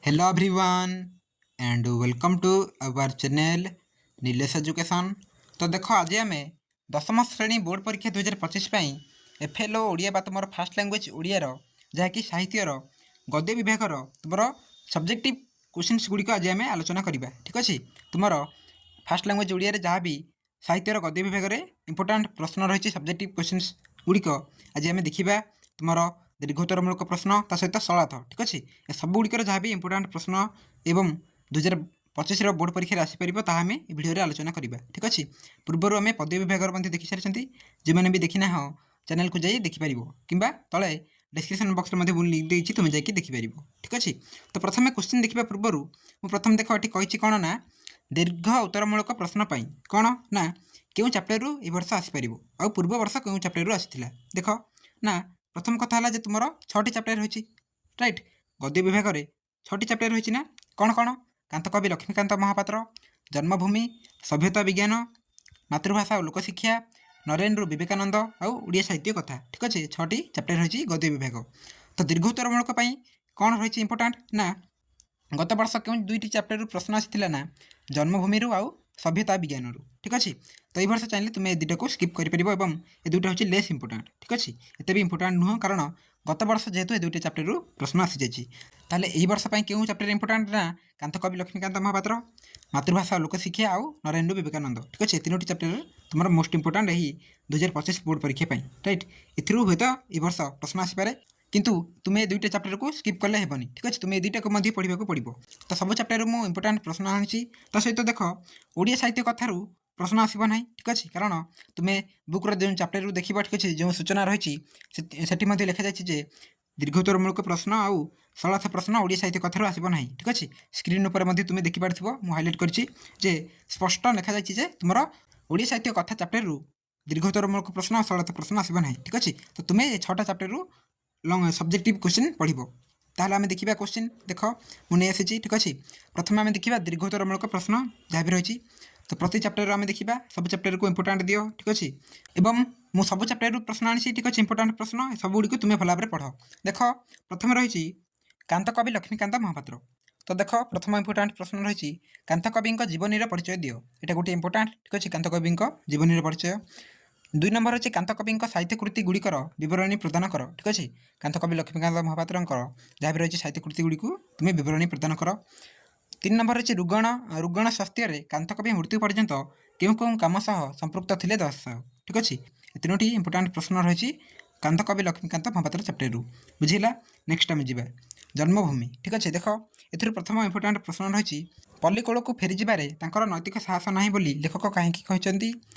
Hello everyone and welcome to our channel Nilesh Education। ତ ଦେଖ, ଆଜି ଆମେ ଦଶମ ଶ୍ରେଣୀ ବୋର୍ଡ଼ ପରୀକ୍ଷା 2025 ପାଇଁ ଏଫ୍ଏଲ୍ ଓ ଓଡ଼ିଆ ବା ତୁମର ଫାର୍ଷ୍ଟ ଲାଙ୍ଗୁଏଜ୍ ଓଡ଼ିଆର, ଯାହାକି ସାହିତ୍ୟର ଗଦ୍ୟ ବିଭାଗର ତୁମର ସବଜେକ୍ଟିଭ୍ କୋଶ୍ଚିନ୍ସ ଗୁଡ଼ିକ ଆଜି ଆମେ ଆଲୋଚନା କରିବା। ଠିକ୍ ଅଛି? ତୁମର ଫାର୍ଷ୍ଟ ଲାଙ୍ଗୁଏଜ୍ ଓଡ଼ିଆରେ ଯାହା ବି ସାହିତ୍ୟର ଗଦ୍ୟ ବିଭାଗରେ ଇମ୍ପୋର୍ଟାଣ୍ଟ ପ୍ରଶ୍ନ ରହିଛି, ସବଜେକ୍ଟିଭ୍ କୋଶ୍ଚିନ୍ସ ଗୁଡ଼ିକ ଆଜି ଆମେ ଦେଖିବା। ତୁମର ଦୀର୍ଘୋତ୍ତରମୂଳକ ପ୍ରଶ୍ନ, ତା ସହିତ ସରଳାର୍ଥ, ଠିକ୍ ଅଛି, ଏ ସବୁଗୁଡ଼ିକର ଯାହା ବି ଇମ୍ପୋର୍ଟାଣ୍ଟ ପ୍ରଶ୍ନ ଏବଂ 2025ର ବୋର୍ଡ଼ ପରୀକ୍ଷାରେ ଆସିପାରିବ, ତାହା ଆମେ ଏ ଭିଡ଼ିଓରେ ଆଲୋଚନା କରିବା। ଠିକ୍ ଅଛି? ପୂର୍ବରୁ ଆମେ ପଦ୍ୟ ବିଭାଗର ମଧ୍ୟ ଦେଖିସାରିଛନ୍ତି। ଯେଉଁମାନେ ବି ଦେଖିନାହଁ, ଚ୍ୟାନେଲକୁ ଯାଇ ଦେଖିପାରିବ କିମ୍ବା ତଳେ ଡିସ୍କ୍ରିପସନ୍ ବକ୍ସରେ ମଧ୍ୟ ମୁଁ ଲିଙ୍କ୍ ଦେଇଛି, ତୁମେ ଯାଇକି ଦେଖିପାରିବ। ଠିକ୍ ଅଛି? ତ ପ୍ରଥମେ କୋଶ୍ଚିନ୍ ଦେଖିବା ପୂର୍ବରୁ ମୁଁ ପ୍ରଥମେ ଦେଖ ଏଠି କହିଛି କ'ଣ ନା, ଦୀର୍ଘ ଉତ୍ତରମୂଳକ ପ୍ରଶ୍ନ ପାଇଁ କ'ଣ ନା କେଉଁ ଚାପ୍ଟରରୁ ଏ ବର୍ଷ ଆସିପାରିବ ଆଉ ପୂର୍ବ ବର୍ଷ କେଉଁ ଚାପ୍ଟରରୁ ଆସିଥିଲା। ଦେଖ ନା, ପ୍ରଥମ କଥା ହେଲା ଯେ ତୁମର ଛଅଟି ଚାପ୍ଟର ରହିଛି, ରାଇଟ୍? ଗଦ୍ୟ ବିଭାଗରେ ଛଅଟି ଚାପ୍ଟର ରହିଛି ନା। କ'ଣ କ'ଣ? କାନ୍ତକବି ଲକ୍ଷ୍ମୀକାନ୍ତ ମହାପାତ୍ର, ଜନ୍ମଭୂମି, ସଭ୍ୟତା ବିଜ୍ଞାନ, ମାତୃଭାଷା ଓ ଲୋକଶିକ୍ଷା, ନରେନ୍ଦ୍ର ବିବେକାନନ୍ଦ ଆଉ ଓଡ଼ିଆ ସାହିତ୍ୟ କଥା। ଠିକ୍ ଅଛି? ଛଅଟି ଚାପ୍ଟର ରହିଛି ଗଦ୍ୟ ବିଭାଗ। ତ ଦୀର୍ଘ ଉତ୍ତରମୂଳକ ପାଇଁ କ'ଣ ରହିଛି ଇମ୍ପୋର୍ଟାଣ୍ଟ ନା, ଗତ ବର୍ଷ କେଉଁ ଦୁଇଟି ଚାପ୍ଟରରୁ ପ୍ରଶ୍ନ ଆସିଥିଲା ନା, ଜନ୍ମଭୂମିରୁ ଆଉ ସଭ୍ୟତା ବିଜ୍ଞାନରୁ। ଠିକ୍ ଅଛି? ତ ଏଇ ବର୍ଷ ଚାହିଁଲେ ତୁମେ ଏ ଦୁଇଟାକୁ ସ୍କିପ୍ କରିପାରିବ ଏବଂ ଏ ଦୁଇଟା ହେଉଛି ଲେସ୍ ଇମ୍ପୋର୍ଟାଣ୍ଟ। ଠିକ୍ ଅଛି? ଏତେ ବି ଇମ୍ପୋର୍ଟାଣ୍ଟ ନୁହଁ, କାରଣ ଗତ ବର୍ଷ ଯେହେତୁ ଏ ଦୁଇଟି ଚାପ୍ଟରରୁ ପ୍ରଶ୍ନ ଆସିଯାଇଛି। ତାହେଲେ ଏହି ବର୍ଷ ପାଇଁ କେଉଁ ଚାପ୍ଟର ଇମ୍ପୋର୍ଟାଣ୍ଟ ନା, କାନ୍ତକବି ଲକ୍ଷ୍ମୀକାନ୍ତ ମହାପାତ୍ର, ମାତୃଭାଷା ଓ ଲୋକଶିକ୍ଷା ଆଉ ନରେନ୍ଦ୍ର ବିବେକାନନ୍ଦ। ଠିକ୍ ଅଛି? ଏ ତିନୋଟି ଚାପ୍ଟର ତୁମର ମୋଷ୍ଟ ଇମ୍ପୋର୍ଟାଣ୍ଟ ଏହି 2025 ବୋର୍ଡ଼ ପରୀକ୍ଷା ପାଇଁ, ରାଇଟ୍? ଏଥିରୁ ହୁଏତ ଏ ବର୍ଷ ପ୍ରଶ୍ନ ଆସିପାରେ, କିନ୍ତୁ ତୁମେ ଏ ଦୁଇଟା ଚାପ୍ଟରକୁ ସ୍କିପ୍ କଲେ ହେବନି। ଠିକ୍ ଅଛି? ତୁମେ ଏ ଦୁଇଟାକୁ ମଧ୍ୟ ପଢ଼ିବାକୁ ପଡ଼ିବ। ତ ସବୁ ଚାପ୍ଟରରୁ ମୁଁ ଇମ୍ପୋର୍ଟାଣ୍ଟ ପ୍ରଶ୍ନ ଆଣିଛି। ତା ସହିତ ଦେଖ, ଓଡ଼ିଆ ସାହିତ୍ୟ କଥାରୁ ପ୍ରଶ୍ନ ଆସିବ ନାହିଁ। ଠିକ୍ ଅଛି? କାରଣ ତୁମେ ବୁକ୍ର ଯେଉଁ ଚାପ୍ଟରରୁ ଦେଖିବ, ଠିକ୍ ଅଛି, ଯେଉଁ ସୂଚନା ରହିଛି, ସେଠି ମଧ୍ୟ ଲେଖାଯାଇଛି ଯେ ଦୀର୍ଘୋତ୍ତରମୂଳକ ପ୍ରଶ୍ନ ଆଉ ସରଳାର୍ଥ ପ୍ରଶ୍ନ ଓଡ଼ିଆ ସାହିତ୍ୟ କଥାରୁ ଆସିବ ନାହିଁ। ଠିକ୍ ଅଛି? ସ୍କ୍ରିନ୍ ଉପରେ ମଧ୍ୟ ତୁମେ ଦେଖିପାରୁଥିବ, ମୁଁ ହାଇଲାଇଟ୍ କରିଛି ଯେ ସ୍ପଷ୍ଟ ଲେଖାଯାଇଛି ଯେ ତୁମର ଓଡ଼ିଆ ସାହିତ୍ୟ କଥା ଚାପ୍ଟରରୁ ଦୀର୍ଘୋତ୍ତରମୂଳକ ପ୍ରଶ୍ନ ଆଉ ସରଳାର୍ଥ ପ୍ରଶ୍ନ ଆସିବ ନାହିଁ। ଠିକ୍ ଅଛି? ତ ତୁମେ ଏ ଛଅଟା ଚାପ୍ଟରରୁ ଲଙ୍ଗ ସବଜେକ୍ଟିଭ୍ କୋଶ୍ଚିନ୍ ପଢ଼ିବ। ତାହେଲେ ଆମେ ଦେଖିବା କୋଶ୍ଚିନ୍। ଦେଖ, ମୁଁ ନେଇ ଆସିଛି। ଠିକ୍ ଅଛି? ପ୍ରଥମେ ଆମେ ଦେଖିବା ଦୀର୍ଘୋତ୍ତରମୂଳକ ପ୍ରଶ୍ନ ଯାହା ବି ରହିଛି। ତ ପ୍ରତି ଚାପ୍ଟରରୁ ଆମେ ଦେଖିବା, ସବୁ ଚାପ୍ଟରକୁ ଇମ୍ପୋର୍ଟାଣ୍ଟ ଦିଅ। ଠିକ୍ ଅଛି? ଏବଂ ମୁଁ ସବୁ ଚାପ୍ଟରରୁ ପ୍ରଶ୍ନ ଆଣିଛି। ଠିକ୍ ଅଛି? ଇମ୍ପୋର୍ଟାଣ୍ଟ ପ୍ରଶ୍ନ ସବୁଗୁଡ଼ିକୁ ତୁମେ ଭଲ ଭାବରେ ପଢ଼। ଦେଖ, ପ୍ରଥମେ ରହିଛି କାନ୍ତକବି ଲକ୍ଷ୍ମୀକାନ୍ତ ମହାପାତ୍ର। ତ ଦେଖ, ପ୍ରଥମ ଇମ୍ପୋର୍ଟାଣ୍ଟ ପ୍ରଶ୍ନ ରହିଛି, କାନ୍ତକବିଙ୍କ ଜୀବନୀର ପରିଚୟ ଦିଅ। ଏଇଟା ଗୋଟିଏ ଇମ୍ପୋର୍ଟାଣ୍ଟ। ଠିକ୍ ଅଛି? କାନ୍ତକବିଙ୍କ ଜୀବନୀର ପରିଚୟ। ଦୁଇ ନମ୍ବର ଅଛି, କାନ୍ତକବିଙ୍କ ସାହିତ୍ୟକୃତି ଗୁଡ଼ିକର ବିବରଣୀ ପ୍ରଦାନ କର। ଠିକ୍ ଅଛି? କାନ୍ତକବି ଲକ୍ଷ୍ମୀକାନ୍ତ ମହାପାତ୍ରଙ୍କର ଯାହା ବି ରହିଛି ସାହିତ୍ୟକୃତି ଗୁଡ଼ିକୁ ତୁମେ ବିବରଣୀ ପ୍ରଦାନ କର। ତିନି ନମ୍ବର ଅଛି, ରୁଗଣ ସ୍ୱାସ୍ଥ୍ୟରେ କାନ୍ତକବି ମୃତ୍ୟୁ ପର୍ଯ୍ୟନ୍ତ କେଉଁ କେଉଁ କାମ ସହ ସମ୍ପୃକ୍ତ ଥିଲେ ଦର୍ଶାଅ। ଠିକ୍ ଅଛି? ଏ ତିନୋଟି ଇମ୍ପୋର୍ଟାଣ୍ଟ ପ୍ରଶ୍ନ ରହିଛି କାନ୍ତକବି ଲକ୍ଷ୍ମୀକାନ୍ତ ମହାପାତ୍ର ଚାପ୍ଟରରୁ। ବୁଝିଲା? ନେକ୍ସଟ ଆମେ ଯିବା ଜନ୍ମଭୂମି। ଠିକ୍ ଅଛି? ଦେଖ, ଏଥିରୁ ପ୍ରଥମ ଇମ୍ପୋର୍ଟାଣ୍ଟ ପ୍ରଶ୍ନ ରହିଛି, ପଲ୍ଲୀକୋଳକୁ ଫେରିଯିବାରେ ତାଙ୍କର ନୈତିକ ସାହସ ନାହିଁ ବୋଲି ଲେଖକ କାହିଁକି କହିଛନ୍ତି?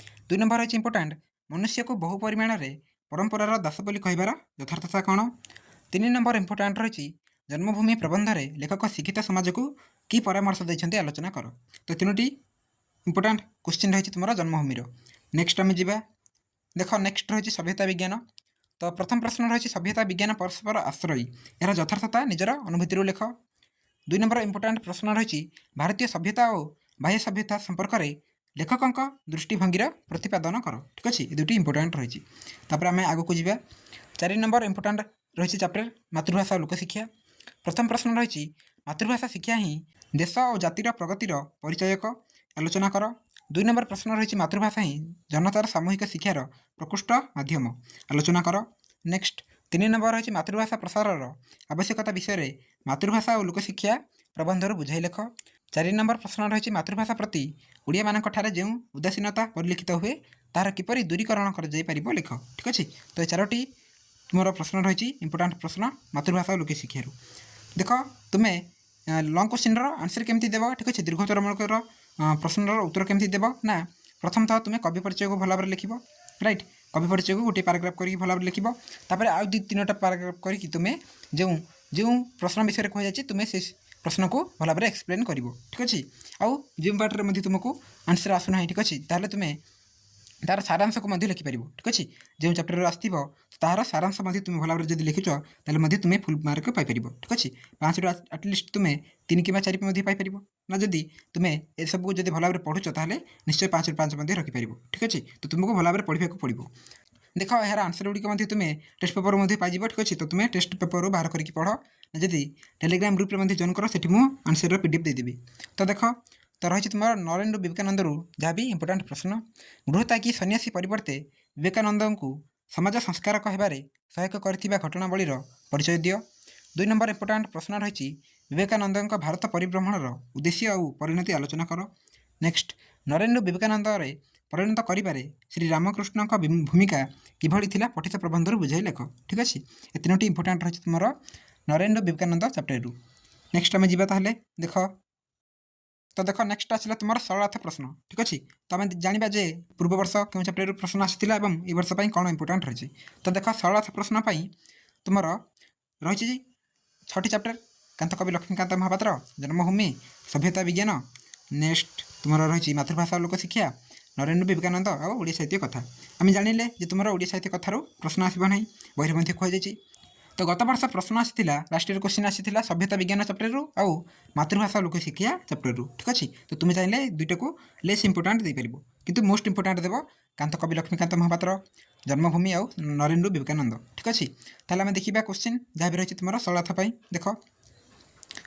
ଦୁଇ ନମ୍ବର ରହିଛି ଇମ୍ପୋର୍ଟାଣ୍ଟ, ମନୁଷ୍ୟକୁ ବହୁ ପରିମାଣରେ ପରମ୍ପରାର ଦାସ ବୋଲି କହିବାର ଯଥାର୍ଥତା କ'ଣ? ତିନି ନମ୍ବର ଇମ୍ପୋର୍ଟାଣ୍ଟ ରହିଛି, ଜନ୍ମଭୂମି ପ୍ରବନ୍ଧରେ ଲେଖକ ଶିକ୍ଷିତ ସମାଜକୁ କି ପରାମର୍ଶ ଦେଇଛନ୍ତି, ଆଲୋଚନା କର। ତ ତିନୋଟି ଇମ୍ପୋର୍ଟାଣ୍ଟ କୋଶ୍ଚିନ୍ ରହିଛି ତୁମର ଜନ୍ମଭୂମିର। ନେକ୍ସଟ ଆମେ ଯିବା। ଦେଖ, ନେକ୍ସଟ ରହିଛି ସଭ୍ୟତା ବିଜ୍ଞାନ। ତ ପ୍ରଥମ ପ୍ରଶ୍ନ ରହିଛି, ସଭ୍ୟତା ବିଜ୍ଞାନ ପରସ୍ପର ଆଶ୍ରୟୀ, ଏହାର ଯଥାର୍ଥତା ନିଜର ଅନୁଭୂତିରୁ ଲେଖ। ଦୁଇ ନମ୍ବର ଇମ୍ପୋର୍ଟାଣ୍ଟ ପ୍ରଶ୍ନ ରହିଛି, ଭାରତୀୟ ସଭ୍ୟତା ଓ ବାହ୍ୟ ସଭ୍ୟତା ସମ୍ପର୍କରେ ଲେଖକଙ୍କ ଦୃଷ୍ଟିଭଙ୍ଗୀର ପ୍ରତିପାଦନ କର। ଠିକ୍ ଅଛି? ଏ ଦୁଇଟି ଇମ୍ପୋର୍ଟାଣ୍ଟ ରହିଛି। ତାପରେ ଆମେ ଆଗକୁ ଯିବା। ଚାରି ନମ୍ବର ଇମ୍ପୋର୍ଟାଣ୍ଟ ରହିଛି ଚାପ୍ଟର ମାତୃଭାଷା ଓ ଲୋକଶିକ୍ଷା। ପ୍ରଥମ ପ୍ରଶ୍ନ ରହିଛି, ମାତୃଭାଷା ଶିକ୍ଷା ହିଁ ଦେଶ ଓ ଜାତିର ପ୍ରଗତିର ପରିଚାୟକ, ଆଲୋଚନା କର। ଦୁଇ ନମ୍ବର ପ୍ରଶ୍ନ ରହିଛି, ମାତୃଭାଷା ହିଁ ଜନତାର ସାମୂହିକ ଶିକ୍ଷାର ପ୍ରକୃଷ୍ଟ ମାଧ୍ୟମ, ଆଲୋଚନା କର। ନେକ୍ସଟ ତିନି ନମ୍ବର ରହିଛି, ମାତୃଭାଷା ପ୍ରସାରର ଆବଶ୍ୟକତା ବିଷୟରେ ମାତୃଭାଷା ଓ ଲୋକଶିକ୍ଷା ପ୍ରବନ୍ଧରୁ ବୁଝାଇ ଲେଖ। ଚାରି ନମ୍ବର ପ୍ରଶ୍ନ ରହିଛି, ମାତୃଭାଷା ପ୍ରତି ଓଡ଼ିଆମାନଙ୍କ ଠାରେ ଯେଉଁ ଉଦାସୀନତା ପରିଲକ୍ଷିତ ହୁଏ, ତାହାର କିପରି ଦୂରୀକରଣ କରାଯାଇପାରିବ, ଲେଖ। ଠିକ୍ ଅଛି? ତ ଏ ଚାରୋଟି ତୁମର ପ୍ରଶ୍ନ ରହିଛି ଇମ୍ପୋର୍ଟାଣ୍ଟ ପ୍ରଶ୍ନ ମାତୃଭାଷା ଓ ଲୋକଶିକ୍ଷାରୁ। ଦେଖ, ତୁମେ ଲଙ୍ଗ କୋଶ୍ଚିନ୍ର ଆନ୍ସର୍ କେମିତି ଦେବ? ଠିକ୍ ଅଛି? ଦୀର୍ଘୋତ୍ତରମୂଳକର ପ୍ରଶ୍ନର ଉତ୍ତର କେମିତି ଦେବ ନା, ପ୍ରଥମତଃ ତୁମେ କବି ପରିଚୟକୁ ଭଲ ଭାବରେ ଲେଖିବ, ରାଇଟ୍? କବି ପରିଚୟକୁ ଗୋଟିଏ ପାରାଗ୍ରାଫ କରିକି ଭଲ ଭାବରେ ଲେଖିବ। ତାପରେ ଆଉ ଦୁଇ ତିନୋଟା ପାରାଗ୍ରାଫ କରିକି ତୁମେ ଯେଉଁ ଯେଉଁ ପ୍ରଶ୍ନ ବିଷୟରେ କୁହାଯାଇଛି, ତୁମେ ସେ ପ୍ରଶ୍ନକୁ ଭଲ ଭାବରେ ଏକ୍ସପ୍ଲେନ୍ କରିବ। ଠିକ୍ ଅଛି? ଆଉ ଯେଉଁ ପାର୍ଟରେ ମଧ୍ୟ ତୁମକୁ ଆନ୍ସର୍ ଆସୁନାହିଁ, ଠିକ୍ ଅଛି, ତାହେଲେ ତୁମେ ତାର ସାରାଂଶକୁ ମଧ୍ୟ ଲେଖିପାରିବ। ଠିକ୍ ଅଛି? ଯେଉଁ ଚାପ୍ଟରରୁ ଆସିଥିବ, ତାହାର ସାରାଂଶ ମଧ୍ୟ ତୁମେ ଭଲ ଭାବରେ ଯଦି ଲେଖୁଛ, ତାହେଲେ ମଧ୍ୟ ତୁମେ ଫୁଲ୍ ମାର୍କ ପାଇପାରିବ। ଠିକ୍ ଅଛି? ପାଞ୍ଚରୁ ଆଟଲିଷ୍ଟ ତୁମେ ତିନି କିମ୍ବା ଚାରି ମଧ୍ୟ ପାଇପାରିବ ନା। ଯଦି ତୁମେ ଏସବୁକୁ ଯଦି ଭଲ ଭାବରେ ପଢ଼ୁଛ, ତାହେଲେ ନିଶ୍ଚୟ 5ରୁ 5 ମଧ୍ୟ ରଖିପାରିବ। ଠିକ୍ ଅଛି? ତ ତୁମକୁ ଭଲ ଭାବରେ ପଢ଼ିବାକୁ ପଡ଼ିବ। ଦେଖ, ଏହାର ଆନ୍ସର ଗୁଡ଼ିକ ମଧ୍ୟ ତୁମେ ଟେଷ୍ଟ ପେପର ମଧ୍ୟ ପାଇଯିବ। ଠିକ୍ ଅଛି, ତ ତୁମେ ଟେଷ୍ଟ ପେପରରୁ ବାହାର କରିକି ପଢ଼। ଯଦି ଟେଲିଗ୍ରାମ ଗ୍ରୁପ୍ରେ ମଧ୍ୟ ଜଏନ୍ କର, ସେଠି ମୁଁ ଆନ୍ସରର ପିଡିଏଫ୍ ଦେଇଦେବି। ତ ଦେଖ, ତ ରହିଛି ତୁମର ନରେନ୍ଦ୍ର ବିବେକାନନ୍ଦରୁ ଯାହା ବି ଇମ୍ପୋର୍ଟାଣ୍ଟ ପ୍ରଶ୍ନ। ଗୃହତ୍ୟାଗୀ ସନ୍ନ୍ୟାସୀ ପରିବର୍ତ୍ତେ ବିବେକାନନ୍ଦଙ୍କୁ ସମାଜ ସଂସ୍କାରକ ହେବାରେ ସହାୟକ କରିଥିବା ଘଟଣାବଳୀର ପରିଚୟ ଦିଅ। 2 ନମ୍ବର ଇମ୍ପୋର୍ଟାଣ୍ଟ ପ୍ରଶ୍ନ ରହିଛି, ବିବେକାନନ୍ଦଙ୍କ ଭାରତ ପରିଭ୍ରମଣର ଉଦ୍ଦେଶ୍ୟ ଆଉ ପରିଣତି ଆଲୋଚନା କର। ନେକ୍ସଟ, ନରେନ୍ଦ୍ର ବିବେକାନନ୍ଦରେ ପରିଣତ କରିବାରେ ଶ୍ରୀ ରାମକୃଷ୍ଣଙ୍କ ଭୂମିକା କିଭଳି ଥିଲା, ପଠିତ ପ୍ରବନ୍ଧରୁ ବୁଝାଇ ଲେଖ। ଠିକ୍ ଅଛି, ଏ ତିନୋଟି ଇମ୍ପୋର୍ଟାଣ୍ଟ ରହିଛି ତୁମର ନରେନ୍ଦ୍ର ବିବେକାନନ୍ଦ ଚାପ୍ଟରରୁ। ନେକ୍ସଟ ଆମେ ଯିବା ତାହେଲେ। ଦେଖ, ତ ଦେଖ, ନେକ୍ସଟ ଆସିଲା ତୁମର ସରଳାର୍ଥ ପ୍ରଶ୍ନ। ଠିକ୍ ଅଛି, ତ ଆମେ ଜାଣିବା ଯେ ପୂର୍ବ ବର୍ଷ କେଉଁ ଚାପ୍ଟରରୁ ପ୍ରଶ୍ନ ଆସିଥିଲା ଏବଂ ଏ ବର୍ଷ ପାଇଁ କ'ଣ ଇମ୍ପୋର୍ଟାଣ୍ଟ ରହିଛି। ତ ଦେଖ, ସରଳାର୍ଥ ପ୍ରଶ୍ନ ପାଇଁ ତୁମର ରହିଛି 6ଟି ଚାପ୍ଟର: କାନ୍ତକବି ଲକ୍ଷ୍ମୀକାନ୍ତ ମହାପାତ୍ର, ଜନ୍ମଭୂମି, ସଭ୍ୟତା ବିଜ୍ଞାନ, ନେକ୍ସଟ ତୁମର ରହିଛି ମାତୃଭାଷା ଲୋକଶିକ୍ଷା, ନରେନ୍ଦ୍ର ବିବେକାନନ୍ଦ ଆଉ ଓଡ଼ିଆ ସାହିତ୍ୟ କଥା। ଆମେ ଜାଣିଲେ ଯେ ତୁମର ଓଡ଼ିଆ ସାହିତ୍ୟ କଥାରୁ ପ୍ରଶ୍ନ ଆସିବ ନାହିଁ, ବହିରେ ମଧ୍ୟ କୁହାଯାଇଛି। ତ ଗତ ବର୍ଷ ପ୍ରଶ୍ନ ଆସିଥିଲା, ଲାଷ୍ଟ ଇୟର କୋଶ୍ଚିନ୍ ଆସିଥିଲା ସଭ୍ୟତା ବିଜ୍ଞାନ ଚାପ୍ଟରରୁ ଆଉ ମାତୃଭାଷା ଲୋକଶିକ୍ଷା ଚାପ୍ଟରରୁ। ଠିକ୍ ଅଛି, ତ ତୁମେ ଚାହିଁଲେ ଦୁଇଟାକୁ ଲେସ୍ ଇମ୍ପୋର୍ଟାଣ୍ଟ ଦେଇପାରିବ, କିନ୍ତୁ ମୋଷ୍ଟ ଇମ୍ପୋର୍ଟାଣ୍ଟ ଦେବ କାନ୍ତକବି ଲକ୍ଷ୍ମୀକାନ୍ତ ମହାପାତ୍ର, ଜନ୍ମଭୂମି ଆଉ ନରେନ୍ଦ୍ର ବିବେକାନନ୍ଦ। ଠିକ୍ ଅଛି, ତାହେଲେ ଆମେ ଦେଖିବା କୋଶ୍ଚିନ୍ ଯାହା ବି ରହିଛି ତୁମର ସରଳାର୍ଥ ପାଇଁ। ଦେଖ,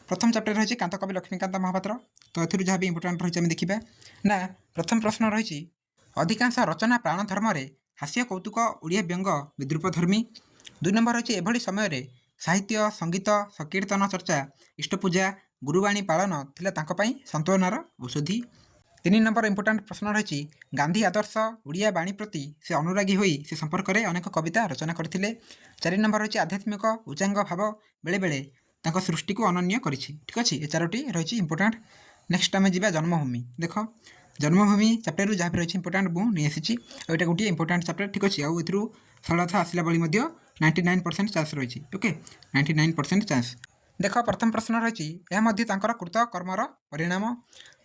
ପ୍ରଥମ ଚାପ୍ଟର ରହିଛି କାନ୍ତକବି ଲକ୍ଷ୍ମୀକାନ୍ତ ମହାପାତ୍ର। ତ ଏଥିରୁ ଯାହା ବି ଇମ୍ପୋର୍ଟାଣ୍ଟ ରହିଛି ଆମେ ଦେଖିବା ନା। ପ୍ରଥମ ପ୍ରଶ୍ନ ରହିଛି, ଅଧିକାଂଶ ରଚନା ପ୍ରାଣ ଧର୍ମରେ ହାସ୍ୟ କୌତୁକ, ଓଡ଼ିଆ ବ୍ୟଙ୍ଗ ବିଦ୍ରୂପ ଧର୍ମୀ। 2 ନମ୍ବର ରହିଛି, ଏଭଳି ସମୟରେ ସାହିତ୍ୟ, ସଙ୍ଗୀତ, ସଂକୀର୍ତ୍ତନ ଚର୍ଚ୍ଚା, ଇଷ୍ଟପୂଜା, ଗୁରୁବାଣୀ ପାଳନ ଥିଲା ତାଙ୍କ ପାଇଁ ସାନ୍ତ୍ୱନାର ଔଷଧି। 3 ନମ୍ବର ଇମ୍ପୋର୍ଟାଣ୍ଟ ପ୍ରଶ୍ନ ରହିଛି, ଗାନ୍ଧୀ ଆଦର୍ଶ ଓଡ଼ିଆ ବାଣୀ ପ୍ରତି ସେ ଅନୁରାଗୀ ହୋଇ ସେ ସମ୍ପର୍କରେ ଅନେକ କବିତା ରଚନା କରିଥିଲେ। 4 ନମ୍ବର ରହିଛି, ଆଧ୍ୟାତ୍ମିକ ଉଚ୍ଚାଙ୍ଗ ଭାବ ବେଳେବେଳେ ତାଙ୍କ ସୃଷ୍ଟିକୁ ଅନନ୍ୟ କରିଛି। ଠିକ୍ ଅଛି, ଏ 4ଟି ରହିଛି ଇମ୍ପୋର୍ଟାଣ୍ଟ। ନେକ୍ସଟ ଆମେ ଯିବା ଜନ୍ମଭୂମି। ଦେଖ, ଜନ୍ମଭୂମି ଚାପ୍ଟରରୁ ଯାହା ବି ରହିଛି ଇମ୍ପୋର୍ଟାଣ୍ଟ ମୁଁ ନେଇ ଆସିଛି, ଆଉ ଏଇଟା ଗୋଟିଏ ଇମ୍ପୋର୍ଟାଣ୍ଟ ଚାପ୍ଟର। ଠିକ୍ ଅଛି, ଆଉ ଏଥିରୁ ସରଳାର୍ଥ ଆସିଲା ଭଳି ମଧ୍ୟ 99% ଚାନ୍ସ ରହିଛି। Okay, 99% chance. ଦେଖ, ପ୍ରଥମ ପ୍ରଶ୍ନ ରହିଛି, ଏହା ମଧ୍ୟ ତାଙ୍କର କୃତ କର୍ମର ପରିଣାମ।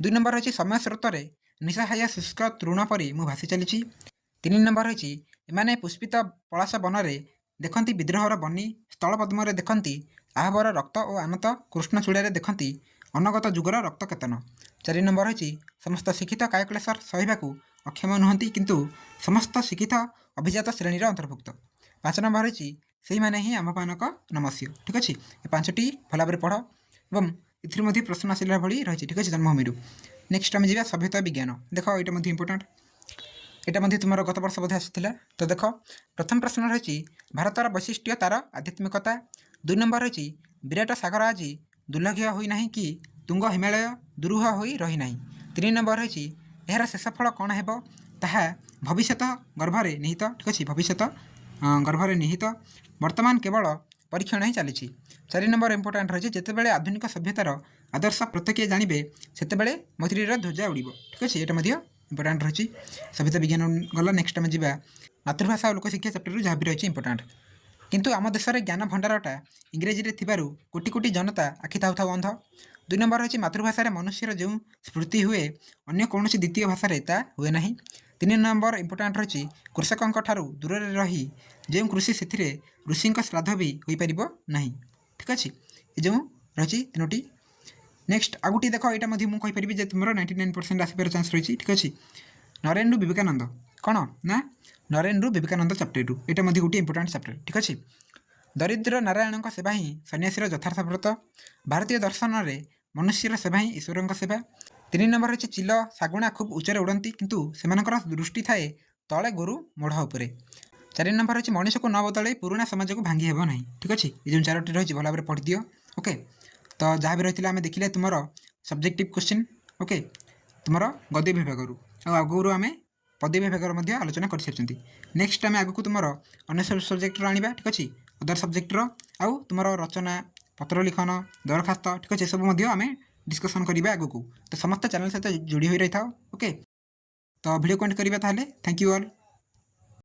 2 ନମ୍ବର ରହିଛି, ସମୟ ସ୍ରୋତରେ ନିଃସହାୟ ଶୁଷ୍କ ତୃଣ ପରି ମୁଁ ଭାସି ଚାଲିଛି। 3 ନମ୍ବର ରହିଛି, ଏମାନେ ପୁଷ୍ପିତ ପଳାଶ ବନରେ ଦେଖନ୍ତି ବିଦ୍ରୋହର ବନି, ସ୍ଥଳ ପଦ୍ମରେ ଦେଖନ୍ତି ଆହବର ରକ୍ତ ଓ ଆନତ, କୃଷ୍ଣଚୂଡ଼ାରେ ଦେଖନ୍ତି ଅନଗତ ଯୁଗର ରକ୍ତକେତନ। 4 ନମ୍ବର ରହିଛି, ସମସ୍ତ ଶିକ୍ଷିତ କାୟକ୍ଲେଶ ସହିବାକୁ ଅକ୍ଷମ ନୁହନ୍ତି, କିନ୍ତୁ ସମସ୍ତ ଶିକ୍ଷିତ ଅଭିଜାତ ଶ୍ରେଣୀର ଅନ୍ତର୍ଭୁକ୍ତ। 5 ନମ୍ବର ରହିଛି, ସେଇମାନେ ହିଁ ଆମ୍ଭମାନଙ୍କ ନମସ୍ୟ। ଠିକ୍ ଅଛି, ଏ 5ଟି ଭଲ ଭାବରେ ପଢ଼ ଏବଂ ଏଥିରୁ ମଧ୍ୟ ପ୍ରଶ୍ନ ଆସିଲା ଭଳି ରହିଛି। ଠିକ୍ ଅଛି, ଜନ୍ମଭୂମିରୁ। ନେକ୍ସଟ ଆମେ ଯିବା ସଭ୍ୟତା ବିଜ୍ଞାନ। ଦେଖ, ଏଇଟା ମଧ୍ୟ ଇମ୍ପୋର୍ଟାଣ୍ଟ, ଏଇଟା ମଧ୍ୟ ତୁମର ଗତ ବର୍ଷ ବୋଧେ ଆସିଥିଲା। ତ ଦେଖ, ପ୍ରଥମ ପ୍ରଶ୍ନ ରହିଛି, ଭାରତର ବୈଶିଷ୍ଟ୍ୟ ତାର ଆଧ୍ୟାତ୍ମିକତା। 2 ନମ୍ବର ରହିଛି, ବିରାଟ ସାଗର ଆଜି ଦୁର୍ଲଭ୍ୟ ହୋଇନାହିଁ କି ତୁଙ୍ଗ ହିମାଳୟ ଦୁରୂହ ହୋଇ ରହିନାହିଁ। 3 ନମ୍ବର ରହିଛି, ଏହାର ଶେଷ ଫଳ କ'ଣ ହେବ ତାହା ଭବିଷ୍ୟତ ଗର୍ଭରେ ନିହିତ। ଠିକ୍ ଅଛି, ଭବିଷ୍ୟତ ଗର୍ଭରେ ନିହିତ, ବର୍ତ୍ତମାନ କେବଳ ପରୀକ୍ଷଣ ହିଁ ଚାଲିଛି। 4 ନମ୍ବର ଇମ୍ପୋର୍ଟାଣ୍ଟ ରହିଛି, ଯେତେବେଳେ ଆଧୁନିକ ସଭ୍ୟତାର ଆଦର୍ଶ ପ୍ରତ୍ୟେକ ଜାଣିବେ ସେତେବେଳେ ମୈତ୍ରୀର ଧ୍ୱଜା ଉଡ଼ିବ। ଠିକ୍ ଅଛି, ଏଇଟା ମଧ୍ୟ ଇମ୍ପୋର୍ଟାଣ୍ଟ ରହିଛି। ସଭ୍ୟତା ବିଜ୍ଞାନ ଗଲା। ନେକ୍ସଟ ଆମେ ଯିବା ମାତୃଭାଷା ଓ ଲୋକଶିକ୍ଷା ଚାପ୍ଟରରୁ ଯାହା ବି ରହିଛି ଇମ୍ପୋର୍ଟାଣ୍ଟ। କିନ୍ତୁ ଆମ ଦେଶରେ ଜ୍ଞାନ ଭଣ୍ଡାରଟା ଇଂରେଜୀରେ ଥିବାରୁ କୋଟି କୋଟି ଜନତା ଆଖି ଥାଉ ଥାଉ ଅନ୍ଧ। 2 ନମ୍ବର ରହିଛି, ମାତୃଭାଷାରେ ମନୁଷ୍ୟର ଯେଉଁ ସ୍ଫୂର୍ତ୍ତି ହୁଏ ଅନ୍ୟ କୌଣସି ଦ୍ୱିତୀୟ ଭାଷାରେ ତା ହୁଏ ନାହିଁ। 3 ନମ୍ବର ଇମ୍ପୋର୍ଟାଣ୍ଟ ରହିଛି, କୃଷକଙ୍କ ଠାରୁ ଦୂରରେ ରହି ଯେଉଁ କୃଷି ସେଥିରେ ଋଷିଙ୍କ ଶ୍ରାଦ୍ଧ ବି ହୋଇପାରିବ ନାହିଁ। ଠିକ୍ ଅଛି, ଏ ଯେଉଁ ରହିଛି 3ଟି। ନେକ୍ସଟ ଆଉ ଗୋଟିଏ ଦେଖ, ଏଇଟା ମଧ୍ୟ ମୁଁ କହିପାରିବି ଯେ ତୁମର 99% ଆସିବାର ଚାନ୍ସ ରହିଛି। ଠିକ୍ ଅଛି, ନରେନ୍ଦ୍ର ବିବେକାନନ୍ଦ କ'ଣ ନା ନରେନ୍ଦ୍ର ବିବେକାନନ୍ଦ ଚାପ୍ଟରରୁ ଏଇଟା ମଧ୍ୟ ଗୋଟିଏ ଇମ୍ପୋର୍ଟାଣ୍ଟ ଚାପ୍ଟର। ଠିକ୍ ଅଛି, ଦରିଦ୍ର ନାରାୟଣଙ୍କ ସେବା ହିଁ ସନ୍ନ୍ୟାସୀର ଯଥାର୍ଥ ବ୍ରତ। ଭାରତୀୟ ଦର୍ଶନରେ ମନୁଷ୍ୟର ସେବା ହିଁ ଈଶ୍ୱରଙ୍କ ସେବା। 3 ନମ୍ବର ରହିଛି, ଚିଲ ଶାଗୁଣା ଖୁବ୍ ଉଚ୍ଚରେ ଉଡ଼ନ୍ତି, କିନ୍ତୁ ସେମାନଙ୍କର ଦୃଷ୍ଟି ଥାଏ ତଳେ ଗୋରୁ ମୋଢ଼ ଉପରେ। 4 ନମ୍ବର ରହିଛି, ମଣିଷକୁ ନ ବଦଳାଇ ପୁରୁଣା ସମାଜକୁ ଭାଙ୍ଗି ହେବ ନାହିଁ। ଠିକ୍ ଅଛି, ଏ ଯେଉଁ 4ଟି ରହିଛି ଭଲ ଭାବରେ ପଢ଼ିଦିଅ। ଓକେ, ତ ଯାହା ବି ରହିଥିଲା ଆମେ ଦେଖିଲେ ତୁମର ସବଜେକ୍ଟିଭ୍ କୋଶ୍ଚିନ୍। ଓକେ, ତୁମର ଗଦ୍ୟ ବିଭାଗରୁ ଆଉ ଆଗରୁ ଆମେ ପଦ୍ୟ ବିଭାଗର ମଧ୍ୟ ଆଲୋଚନା କରିସାରିଛନ୍ତି। ନେକ୍ସଟ ଆମେ ଆଗକୁ ତୁମର ଅନ୍ୟ ସବୁ ସବଜେକ୍ଟର ଆଣିବା। ଠିକ୍ ଅଛି, ଅଦର ସବଜେକ୍ଟର ଆଉ ତୁମର ରଚନା, ପତ୍ର ଲିଖନ, ଦରଖାସ୍ତ, ଠିକ୍ ଅଛି, ଏସବୁ ମଧ୍ୟ ଆମେ ଡିସ୍କସନ୍ କରିବା ଆଗକୁ। ତ ସମସ୍ତ ଚ୍ୟାନେଲ୍ ସହିତ ଯୋଡ଼ି ହୋଇ ରହିଥାଅ। ଓକେ, ତ ଭିଡ଼ିଓ କଏଣ୍ଟ କରିବା ତାହେଲେ। Thank you all.